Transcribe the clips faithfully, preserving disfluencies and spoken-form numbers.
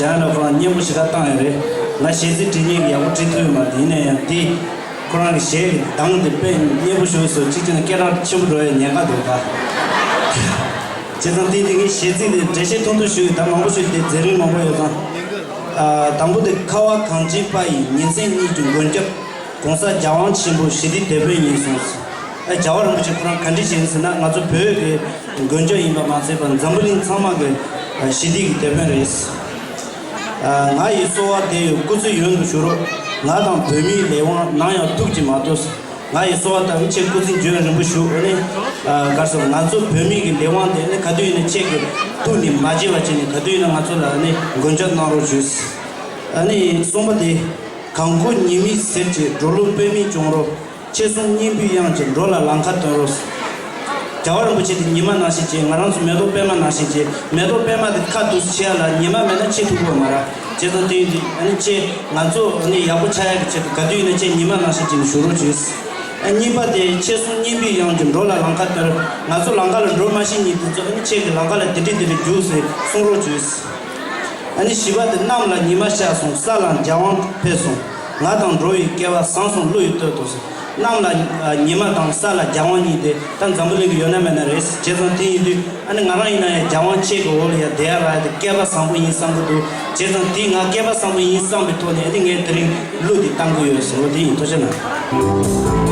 ལ་ཁོ་རང་སྙན་པོ་ཞེ་དྲག་བཏང་ཡོད་རེད། ང་གཞས་ཚིག་འབྲི་མཁན་གྱི་ཡག་པོ་འབྲི་ཐུབ་ཡོད་མ་རེད། ཡིན་ན་ཡང་དེ་ཁོ་རང་གི་གཞས་ཀྱི་གདངས་དེ་དཔེ་སྙན་པོ་ཞིག་བཟོས། གཅིག་བྱས་ན་སྐད་གྲགས་ཆེན་པོ་འགྲོ་ཡའི་ཉེན་ཁ་འདུག་ག། བྱས་ཙང་དེ་དེ་ངའི་གཞས་ཚིག་དེ་འགྲེལ་བཤད་ཐུང་ཐུང་ཞུ་ཡི། ད་མང་པོ་ཞིག་དེ་མཛད་རིམ་མང་པོ་ཡོད་ཙང་། ཨ། དང་པོ་དེ། ཁ་བ་གངས་ཅན་པ་ཡི་ཉིན་མཚན་གཉིས་ཀྱི་མགོན་སྐྱབས། ༸གོང་ས་རྒྱལ་དབང་ཆེན་པོ་ཞི་བདེའི་དེད་དཔོན་ཡིན་གསུངས། ཨ། རྒྱལ་བ་རིན་པོ་ཆེ་ཁོ་རང་ག་འདྲ་ཞིག་ཡིན་ཟེར་ན། ང་ཚོ་བོད་ཀྱི་མགོན་སྐྱབས་ཡིན་པ་མ་ཟད་པར་འཛམ་བུ་གླིང་ཚང་མ་གི་ཞི་བདེ་གི་དེད་དཔོན་རེད། ཨ། ང་ཡི་གསོལ་བ་འདེབས་ཡོད་སྐུ་ཚེ་ཡུན་དུ་བཞུགས་རོགས། ང་དང་བོད་མིའི་ལས་དབང་ནམ་ཡང་ཐུགས་ཀྱིས་མ་དོར། ང་ཡི་གསོལ་བ་ལྟ་བུ་ཁྱེད་སྐུ་ཚེ་འབྱོན་རིང་པོ་བཞུགས། ཨ་ནི། ཨ། ག་རེ་ཟེར། ང་ཚོ་བོད་མི་གི་ལས་དབང་དེ་ནི་ག་དུས་ཡིན་ན་ཁྱེད་ཀྱི་ཐུགས་ནས་མ་བརྗེད་པ་བྱས་ནས་ག་དུས་ཡིན་ན་ང་ཚོ་ལ་ནི་མགོན་སྐྱབས་གནང་རོགས་ཞུས། ཨ་ནི་གསུམ་པ་དེ། གངས་སྐོར་ཉི་མའི་ཟེར་གྱི་འགྲོ་ལུགས་དཔེ་མེད་སྐྱོང་རོགས། ཁྱེད་གསུང་སྙན་པའི་དབྱངས་ཀྱིས་འགྲོ་ལ་ལམ་ཁ་སྟོན་རོགས། རྒྱལ་བ་རིན་པོ་ཆེ་དེ་ཉི་མ་ནང་བཞིན་བྱས། ང་རང་ཚོ་མེ་ཏོག་པད་མ་ནང་བཞིན་བྱས། མེ་ཏོག་པད་མ་དེ་ཁ་བསྡུས་ཤིག་བྱས་ལ་ཉི་མ་མེད་ན་ཁྱེད་ཐུག་གི་མ་རེད། བྱས་ཙང་དེ་ཡིན་དུས་ཨ་ནི་ཁྱེད་ང་ཚོ་ཨ་ནི་ཡག་པོ་ཆགས་ཡག་གི་ཆེད་དུ་ག་དུས་ཡིན་ན་ཁྱེད་ཉི་མ་ནང་བཞིན་བྱས་ནས་བཞུགས་རོགས་བྱོས། ཨ། གཉིས་པ་དེ། ཁྱེད་གསུང་སྙན་པའི་དབྱངས་ཀྱིས་འགྲོ་ལ་ལམ་ཁ་སྟོན། ང་ཚོ་ལམ་ཁ་ལ་འགྲོ་མ་ཤེས་མཁན་དེ་ཚོ་ཨ་ནི་ཁྱེད་ཀྱིས་ལམ་ཁ་ལ་དེ་འདྲས་དེ་འདྲས་རྒྱུགས་ཟེར་གསུང་རོགས་བྱོས། ཨ་ནི་བཞི་པ་དེ། གནམ་ལ་ཉི་མ་ཤར་སོང་། ས་ལ་རྒྱལ་དབང་ཕེབས་སོང་། ང་དང་འགྲོ་བའི་སྐལ་བ་བཟང་སོང་། གླུ་ཡིས་བསྟོད་དོ་ཟེར། གནམ་ལ་ཉི་མ་དང་ས་ལ་རྒྱལ་དབང་གཉིས་དེ་ད་འཛམ་བུ་གླིང་གི་ཡོད་ན་མེད་ན་རེད། བྱས་ཙང་དེ་ཡིན་དུས་ཨ་ནི་ང་རང་ཡིན་ན་ཡང་རྒྱལ་དབང་ཁྱེད་ཀྱི་འོག་ལ་ཡང་བསྡད་ཡ་རག་ཡ་དེ་སྐལ་པ་བཟང་པོ་ཡིན་བསམ་གྱི་འདུག། བྱས་ཙང་དེ་ང་སྐལ་པ་བཟང་པོ་ཡིན་བསམ་པའི་ཐོག་ནས་ཨ་ནི་ངས་དེ་རིང་གླུ་འདི་བཏང་གི་ཡོད་ཟེར་བ་དེ་ཡིན། ཐུགས་རྗེ་གནང་།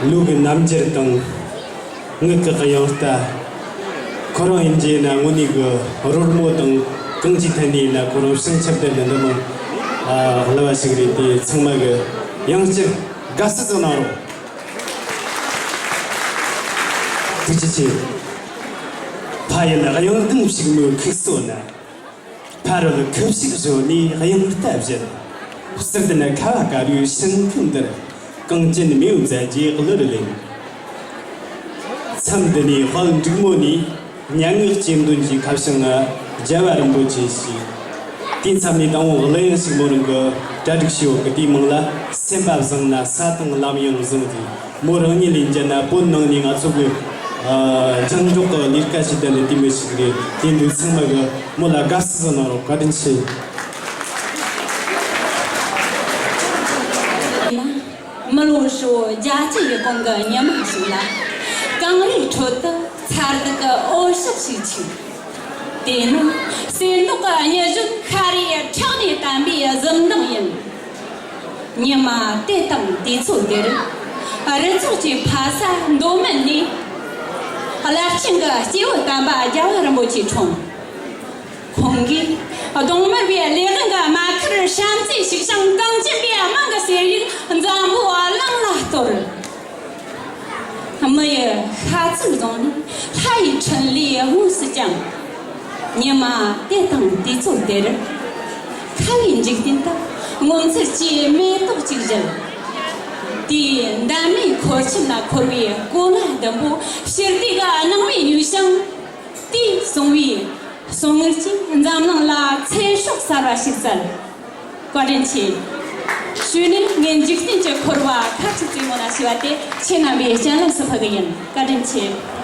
ལུས་ཀྱི་རྣམ་འགྱུར་དང་། ངག་གི་དབྱངས་རྟ། ཁོ་རང་ཡིན་གྱི་ན་དངོས་གནས་ཀྱི་རོལ་མོ་དང་གང་ཅིའི་ཐད་ནས་ན་ཁོ་རང་བྱང་ཆུབ་ལྡན་པའི་འདི་མོ་ཨ་གླུ་བ་ཞིག་རེད། དེ་ཚང་མ་གི་ཡང་བསྐྱར་དགའ་བསུ་ཞུ་གནང་རོགས། ཐུགས་རྗེ་ཆེ། ཕ་ཡུལ་གཡང་ལྡན་ཕྱུག་མོའི་ཁུག་སོ་ན། ཕ་རོལ་ཁུ་བྱུག་གཞོན་ནུའི་དབྱངས་རྟ་བཞད། ཟུར་ལྡན་ཁ་བ་དཀར་པོའི་ཤིང་ཁམས་འདིར། གངས་ཅན་མེས་པོའི་མཛད་རྗེས་གླུ་རུ་ལེན། མཚམས་འདི་ནས་དཔལ་འབྲུག་མོ་ནས་སྙན་ངག་གཅེས་འདོན་གྱི་ཁ་བྱང་ང་རྒྱལ་བ་རིན་པོ་ཆེ་ཞེས། དེའི་མཚམས་ནས་དང་པོ་གླུ་དབྱངས་ཕྱུག་མོ་རང་གི་གྲ་སྒྲིག་བྱས་ཡོད་གི། དེའི་མིང་ལ་སེམས་པ་བཟང་ན་ས་དང་ལམ་ཡང་བཟང་སྟེ། མོ་རང་ཉིད་ལས་འཇལ་ན་བོད་ནང་ནས་ང་ཚོ་གི་ཨ་རྒྱང་སྒྲོག་གི་ལས་ཀ་བྱེད་དོན་ལས་དེ་མི་ཞིག་རེད། དེ་འདུག་ཚང་མ་གི་མོ་ལ་དགའ་བསུ་ཞུ་གནང་རོགས། བཀའ་དྲིན་ཆེ། མི་ལོ་ཧྲིལ་བོ་བརྒྱད་ཅུ་ཡི་གོང་གི་ཉི་མ་ཞིག་ལ། གངས་རིའི་ཁྲོད་དུ་མཚར་སྡུག་གི་འོད་ཞགས་ཤིག་འཁྱུག་དེ་ནི་གསེར་མདོག་གི་སྙི་གཞོན་ཤར་རིའི་ཁྲག་ནས་བསྟན་པའི་གཟི་མདངས་ཡིན། ཉི་མ་དེ་དང་དུས་ཚོད་དེར། རི་ཚོགས་ཀྱི་ཕ་ས་མདོ་སྨད་ནས། རླབས་ཆེན་གྱི་སྐྱེས་བུ་དམ་པ་རྒྱལ་བ་རིན་པོ་ཆེ་འཁྲུངས། ཁོང་གིས་གདོང་དམར་བའི་ལས་དབང་གི་རྨ་ཁར་བྱམས་བརྩེའི་ཕྱུག་ཞྭ་གངས་ཅན་པའི་དམངས་ཀྱི་གསེར་ཡིག་འཛམ་བུའི་གླིང་ལ་གཏོར། མི་ཡི་ཤ་ཚུགས་བཟུང་ནས་ལྷ་ཡི་འཕྲིན་ལས་དངོས་སུ་བསྐྱངས། ཉི་མ་དེ་དང་དུས་ཚོད་དེར། ཁ་བའི་འཇིག་རྟེན་དུ་ངོ་མཚར་གྱི་མེ་ཏོག་ཅིག་བཞད། དེའི་འདབ་མའི་འཁོར་ཆེན་ལ་འཁོར་བའི་གོ་ལ་ཟླུམ་པོ་ཕྱི་སྡེ་གི་སྣང་བའི་ཡུལ་ཞིང་དེས་གསུངས་པའི་གསུང་ངག་ཅིག་འཛམ་གླིང་ལ་ཚེ་སྲོག་གསར་བ་ཞིག་བསྩལ། བཀའ་དྲིན་ཆེ། གཞུག་ནས་ངས་འཇིག་རྟེན་གྱི་འཁོར་བ་ཁ་ཅིག་རྩེ་མོ་ན་ཞུ་བ་དེ་ཁྱེད་རྣམ་པའི་སྤྱན་ལམ་སུ་ཕུལ་གི་ཡིན། བཀའ་དྲིན་ཆེ།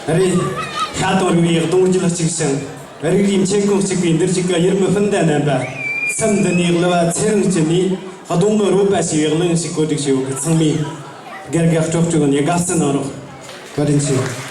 རེད། ཤ་དང་རུས་པའི་གདུང་རྒྱུད་གཅིག་ཞིང་། རིགས་རུས་མཆེད་ཁུངས་གཅིག་པའི་འདིར་གཅིག་གི་ཡུལ་མི་སྤུན་ཟླ་རྣམ་པ། མཚམས་འདི་ནས་གླུ་བ་ཚེ་རིང་སྐྱིད་ནས་གདུང་མི་རོལ་པ་ཞེས་པའི་གླུ་ངག་ཞིག་གོ་སྒྲིག་ཞུས་ཡོད། གི་ཚང་མས་སྒེར་གྱི་སྤྲོ་སྤྲོ་ནས་དགའ་བསུ་གནང་རོགས། བཀའ་དྲིན་ཆེ།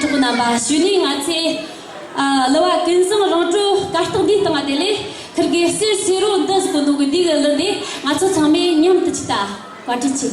གྲོགས་པོ་རྣམ་པ། གཞུག་ནས་ང་ཚོས་ཨ་གླུ་བ་ཀུན་བཟང་རོང་བྲོའི་གར་སྟེགས་འདིའི་སྟེང་ང་དེ་ལས་ཁིར་གི་གསེར་སེར་རོ་འདི་ཟེར་གི་འདུག་གི། འདི་གི་གླུ་འདི་ང་ཚོ་ཚང་མས་མཉམ་དུ་ཅིག་ལྟ། བཀའ་དྲིན་ཆེ།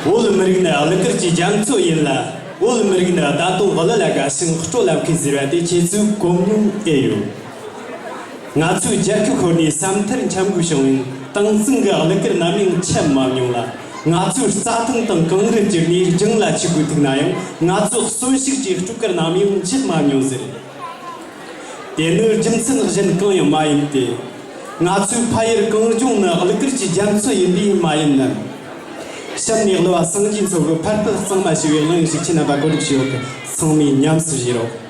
བོད་མི་རིགས་ནི་གླུ་གར་གྱི་རྒྱ་མཚོ་ཡིན་ལ། བོད་མི་རིགས་ནི་ད་དུང་གླུ་ལ་དགའ་ཞིང་སྤྲོ་ལ་མཁས་ཟེར་བ་དེ་ཁྱེད་ཚོས་གོ་མྱོང་ཨེ་ཡོད། ང་ཚོའི་རྒྱལ་ཁབ་ཁོ་ནས་ས་མཐར་འཁྱམ་དགོས་བྱུང་བའི་དེང་སང་གི་གླུ་གར་ནམ་ཡང་ཆད་མ་མྱོང་ལ། ང་ཚོའི་རྩྭ་ཐང་དང་གངས་རི་བསྐྱུར་ནས་རྒྱང་ལ་ཆས་དགོས་ཐུག་ན་ཡང་། ང་ཚོའི་གསོན་ཤུགས་ཀྱི་སྤྲུལ་སྐར་ནམ་ཡང་འཆད་མ་མྱོང་ཟེར། དེ་ནི་རྒྱུ་མཚན་གཞན་གང་ཡང་མ་ཡིན་ཏེ། ང་ཚོའི་ཕ་ཡུལ་གངས་ལྗོངས་ནི་གླུ་གར་གྱི་རྒྱ་མཚོ་ཡིན་པས་མ་ཡིན་ནམ། གཤམ་ནས་གླུ་བ་སངས་རྒྱས་མཚོ་གིས་ཕར་རྟགས་གཙང་མ་ཞུ་བའི་གླུ་ཡིག་ཞིག་ཁྱེད་རྣམ་པར་གོ་སྒྲིག་ཞུས་ཡོད། གི་ཚང་མས་ཉམས་སུ་བཞེས་རོགས།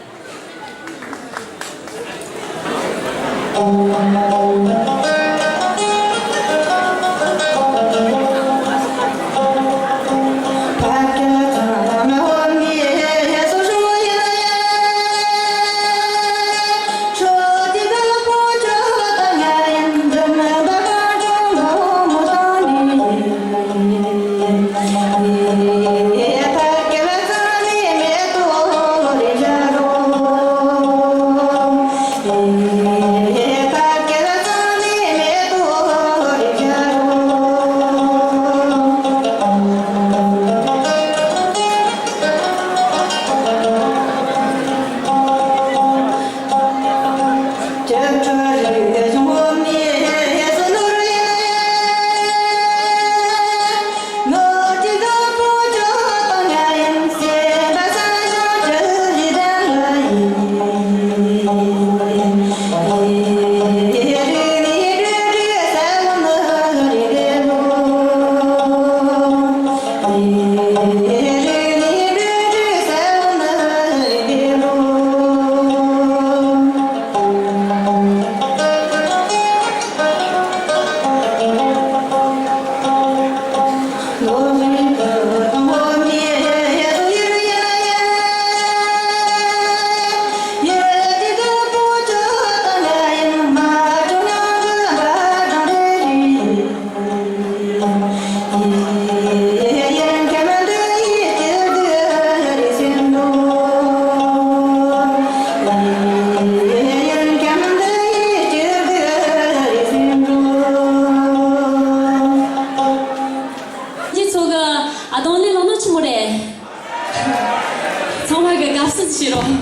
འདི་ཚོ་གི་གདོང་ལེན་ལོ་ནོ་ཆི་མོ་རེད། ཚང་མ་གི་དགའ་བསུ་ཞུ་རོགས།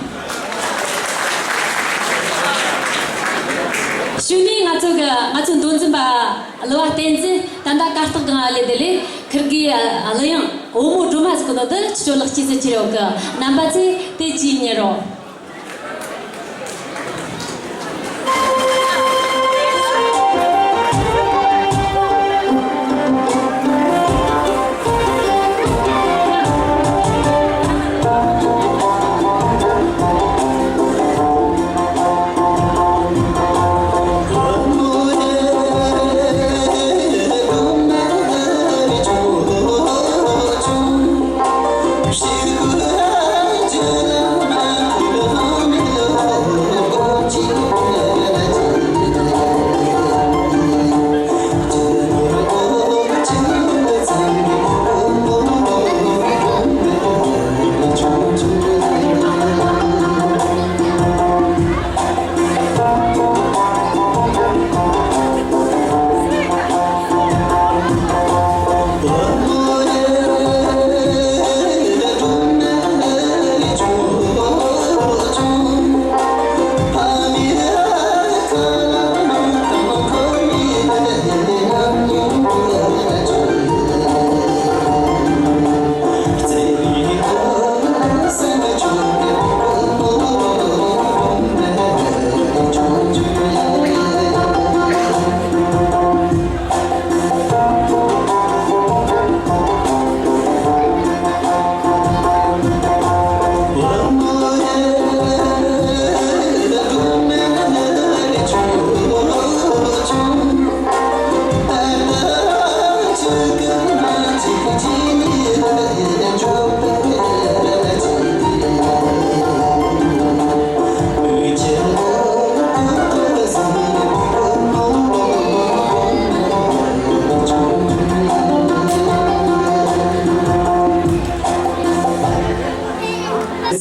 གཞུག་ནས་ང་ཚོ་གི་ང་ཚོའི་མདོ་འཛིན་པ་གླུ་བ་བསྟན་འཛིན་ད་ལྟ་གར་སྟེགས་སྒང་ལ་སླེབས་དེ་ལས། ཁིར་གི་གླུ་དབྱངས་བུ་མོ་སྒྲོལ་མ་ཟེར་གི་འདུག་དེ་ཁྱེད་ཚོ་ལེགས་སྐྱེས་ཟེར་གྱི་ཡོད་གི། རྣམ་པ་ཚོས་དེ་ཅིག་ཉན་རོགས།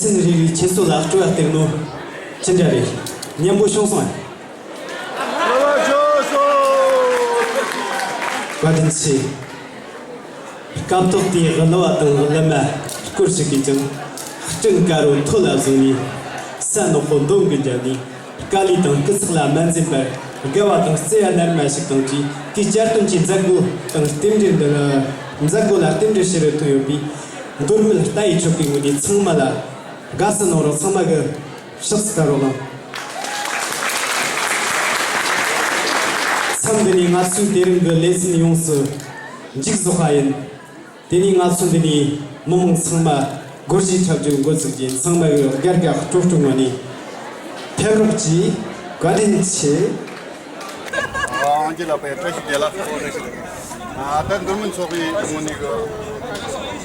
སེམས་རེ་རེ་ཁྱེད་ཚོ་ལ་སྤྲོ་བ་སྟེར་ནོ་ཅི་འདྲ་རེད། སྙན་པོ་བྱུང་སོང་ཨ། བཀའ་དྲིན་ཆེ། སྐབས་ཐོག་དེའི་གླུ་བ་དང་གླུ་མ་སྐོར་ཞིག་གིས་ཀྱང་། སྤྲིན་དཀར་པོ་ཐོད་ལ་བཟུང་ནས། ས་ནག་པོ་འདོམ་གྱིས་འཇབ་ནས། དཀའ་ལས་དང་སྐུ་ཚེགས་ལ་མ་འཛེམས་པར། དགའ་བ་དང་བརྩེ་བ་རྣལ་མ་ཞིག་དང་བཅས། དེའི་གཅར་རྡུང་གི་མཛད་སྒོ་དང་རྟེན་འབྲེལ་འདི་ལ། མཛད་སྒོ་ལ་རྟེན་འབྲེལ་ཞུ་རུ་ཐོན་ཡོད་པས། མདོ་སྨད་ལྟ་བའི་ཆོ་གའི་ངོས་ནས་ཚང་མ་ལ་དགའ་བསུ་གནང་རོགས། ཚང་མ་གི་ཕྱག་འཚལ་རོགས་གནང་། མཚམས་འདི་ནས་ང་ཚོའི་དེ་རིང་གི་ལེ་ཚན་ཡོངས་སུ་མཇུག་རྫོགས་པ་ཡིན། དེ་ནས་ང་ཚོ་འདི་ནས་མི་མང་ཚང་མ་སྒོར་གཞས་འཁྲབ་རྒྱུ་འགོ་བཙུགས་རྗེས། ཚང་མ་གི་སྒར་ག་སྤྲོ་སྤྲོ་ངང་ནས་ཕེབས་རོགས་གྱིས། བཀའ་དྲིན་ཆེ། ཨང་ཅི་ལགས་པས་བཀྲ་ཤིས་བདེ་ལེགས། ཨ་ད་མདོ་སྨད་ཚོགས་པའི་ངོས་ནས་གི་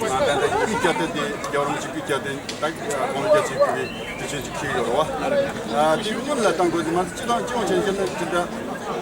ཨ་ད་ད་སྐུ་བཅར་ཏེ་དེ་རྒྱལ་བ་རིན་པོ་ཆེ་སྐུ་བཅར་ཏེ། ད་དགུང་ལོ་བརྒྱད་ཅུ་ཕེབས་པའི་དུས་ཆེན་ཅིག་ཁེལ་ཡོད་རེད་བ། ཨ་དེ་སྔོན་ལ་བཏང་དགོས་དུས་མ་གཏོགས་སྤྱི་བཏང་སྤྱི་ཡོངས་བྱས་བཤད་ན་ཅི་འདྲ་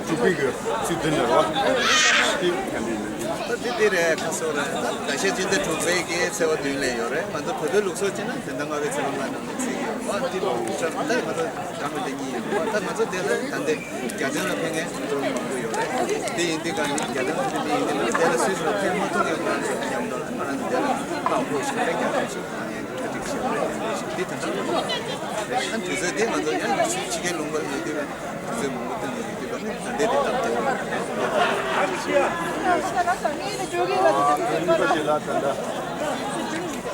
འབྲུག་པའི་གི་ཚིག་བདུན་ལ་རེད་བ། དེ་ག་འདྲ་ཡིན་ནམ། ད་དེ་དེ་རེད། ཁ་སོ་རེད། ད་ཞེས་ཅི་འདྲ་འབྲུག་པའི་གི་ཚེས་པ་བདུན་ལ་ཡོད་རེད། ང་ཚོ་བོད་པའི་ལུགས་སྲོལ་བྱས་ན་བོད་ཟླ་ལྔ་པའི་ཚེས་པ་ལྔ་ནང་ལ་བརྩི་གི་ཡོད་རེད་བ། དེ་ལོ་ད་ང་ཚོ་ཟླ་ལྔ་དེ་གཉིས་ཡོད་རེད་བ། ད་ང་ཚོ་དེ་ལ་ད་འདི་རྒྱ་སྟོན་ལ་ཕེབས་མཁན་ང་ཚོ་མང་པོ་ཡོད་རེད། དེ་ཡིན་དུས་ག་ནི་རྒྱ་སྟོན་ལ་ཕེབས་མཁན་ཡིན་དུས་ན་དེ་ལ་སུད་སི་ལ་ཕེབས་མ་ཐུབ་མཁན་ང་ཚོ་མཉམ་དུ་ང་རང་ཚོ་དེ་ལ་ལྟ་བ་ཤེས་རེད། རྒྱ་སྟོན་ཞིག་གང་ཡང་གྲ་སྒྲིག་བྱས་པ་རེད། དེ་དེ་འདྲ་ཨ་དུས་ཚོད་དེ་ང་ཚོ་ཡང་ཕྱི་རྒྱལ་ལུང་པར་ཡོད་དུས་ན་དུས་ཚོད་མང་པོ་བཏོན་ནས་ཡོད་དུས་ན་ད་ལྟའི་དེ་སྟབས་བདེ་བོ་རེད།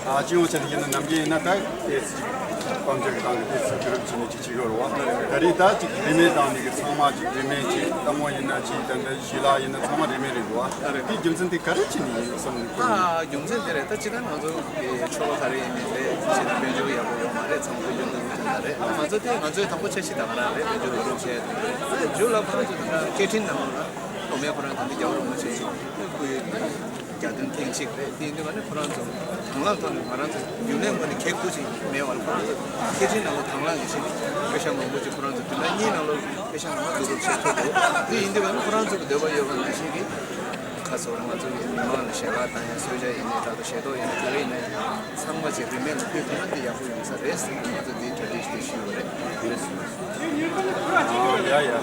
ཨ་སྤྱི་ཡོངས་བྱས་ནས་ཡིན་ན་ནམ་རྒྱུན་ཡིན་ན་ད་ཏོག་ཙམ་དཔལ་འབྱོར་གྱི་སྒང་གི་ཏོག་ཙམ་བསྡུ་རུབ་བྱས་ནས་ཅིག་བྱེད་ཀྱི་ཡོད་རེད་བ། ད་རེས་ད་ཅིག་རིན་མེད་བཏང་ནས་གི་ཚང་མ་ཅིག་རིན་མེད་ཅིག་ལྟད་མོ་ཡིན་ན་ཅིག་ད་ལྟ་ཞལ་ལག་ཡིན་ན་ཚང་མ་རིན་མེད་རེད་འདུག་བ། དེའི་རྒྱུ་མཚན་དེ་ག་རེ་བྱས་ནས་ཡིན་བསམ་ནས་ཁོ། ཨ་རྒྱུ་མཚན་དེ་རེད། ད་སྤྱིར་བཏང་ང་ཚོ་གི་ཆོ་ག་ག་རེ་ཡིན་ནའི་རེད། ཅིག་དཔལ་འབྱོར་ཡག་པོ་ཡོད་མ་རེད། ཚང་མ་དཔལ་འབྱོར་སྣ་ཚོགས་ཐོན་པ་རེད། ང་ཚོ་དེ་ང་ཚོའི་དང་པོ་འཆར་གཞི་ད་ག་རང་རེད། དཔལ་འབྱོར་ཡག་པོ་བྱས་ཡོད་རེད། ཨ་མཇུག་ལ་ཁོ་རང་ཚོ་ད་ལྟ་སྐད་འཕྲིན་ནང་ལ་མདོ་སྨད་ཁོ་རང་ད་ལྟ་རྒྱལ་བ་རིན་པོ་ཆེ་སྐུའི་གྱ་སྟོན་ཐེངས་གཅིག་རེད། དེ་ཡིན་དུས་ང་ནི་ཁོ་རང་ཚོ་དང་བླངས་ཐོག་ནས་ང་རང་ཚོ་རྒྱུན་ལས་ངོས་ནས་གེགས་ཁུལ་ཅིག་མེད་པར་ཁོ་རང་ཚོ་སྐད་འཕྲིན་ནང་ལ་དང་བླངས་ཀྱི་ཆེད་དུ་དཔེ་ཆ་མང་པོ་ཅིག་ཁོ་རང་ཚོ་བདུན་ཕྲག་གཉིས་ནང་ལ་དཔེ་ཆ་མང་པོ་བསྡུ་རུབ་བྱེད་ཐུབ་འདུག་དེ་ཡིན་དུས་ང་ནི་ཁོ་རང་ཚོ་གི་འདོད་པ་ཡོད་པ་ནང་བཞིན་གྱི་ཁ་སོ་རང་ང་ཚོ་གི་མི་མང་ལ་ཞལ་ལག་བཏང་ཡ་གསོལ་ཇ་ཡིན་ནའི་འདྲ་འདུག་ཞལ་ཏོག་ཡིན་ནའི་ག་རེ་ཡིན་ནའི་ཚང་མ་ཅིག་རིན་མེད་ལ་ཕུལ་ཐུབ་ན་དེ་ཡག་པོ་ཡོང་ས་རེད་ཟེར་ནས་ང་ཚོ་འདིའི་གྲ་སྒྲིག་དེ་ཞུས་པ་རེད། ཨ་ཡ་ཡ།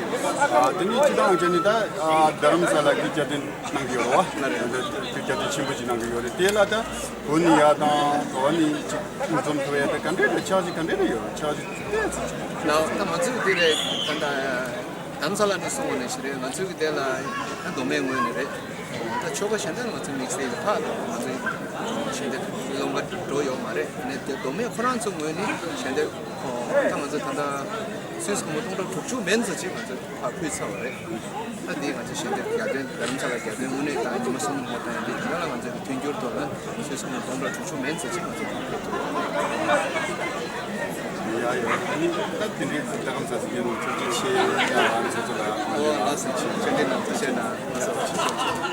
ཨ་དེ་ནས་སྤྱིར་བཏང་བྱས་ནས་ད་ཨ་རྡ་རམ་ས་ལ་གི་གྱ་སྟོན་གནང་གི་ཡོད་རེད་བ། ལ་རེད། དེ་གྱ་སྟོན་ཆེན་པོ་ཅིག་གནང་གི་ཡོད་རེད། དེ་ལ་ད་བོད་ནས་ཡ་དང་ག་བ་ནས་ཅིག་འཛོམས་ཐུབ་ཡ་ད་ག་འདྲས་རེད། འཆར་གཞི་ག་འདྲས་རེད་ཡོད། འཆར་གཞི་ཏོག་ཙམ་ཅིག་ལ་ད་ང་ཚོས་དེ་རེད། ད་ད་རྡ་རམ་ས་ལ་ནས་གསུང་བ་ནས་ཞིག་རེད། ང་ཚོའི་གི་དེ་ལ་ད་མདོ་སྨད་ངོས་ནས་རེད། ད་ཆོ་ག་ཞལ་འདེབས་ང་ཚོ་དམིགས་བསལ་གྱི་ཕར་ང་ཚོའི་ཞལ་འདེབས་སློབ་གྲྭ་འགྲོ་ཡོད་མ་རེད། ནས་དེ་མདོ་སྨད་ཁོ་རང་ཚོ་ངོས་ནས་ཞལ་འདེབས་ད་ང་ཚོ་ད་ལྟ་སུད་སི་སྒོར་མོ་སྟོང་ཕྲག་དྲུག་ཅུ་མན་ཙམ་ཅིག་ང་ཚོ་ཕར་ཕུལ་ཚར་བ་རེད། ད་དེ་ང་ཚོ་ཞལ་འདེབས་གྱ་སྟོན་རྡ་རམ་ས་ལ་གྱ་སྟོན་དངོས་གནས་དང་ཉི་མ་གསུམ་ལ་བཏང་ཡ་དེ་དེ་ལ་ང་ཚོ་གི་མཐུན་འགྱུར་ཐོག་ལ་སུད་སི་སྒོར་མོ་སྟོང་ཕྲག་དྲུག་ཅུ་མན་ཙམ་ཅིག་ང་ཚོ་ཕར་ཕུལ་ཐུབ་པ་རེད། ཡ་ཡ། ད་དེ་འདྲའི་ད་གམ་ས་སི་རྒྱལ་ནང་ཐུགས་རྗེ་ཆེ། ང་ཚོ་ཚོ་ལ་ཨོ་ལགས་སོ། ཐུགས་རྗེ་ཆེ། ཐུགས་རྗེ་ཆེ།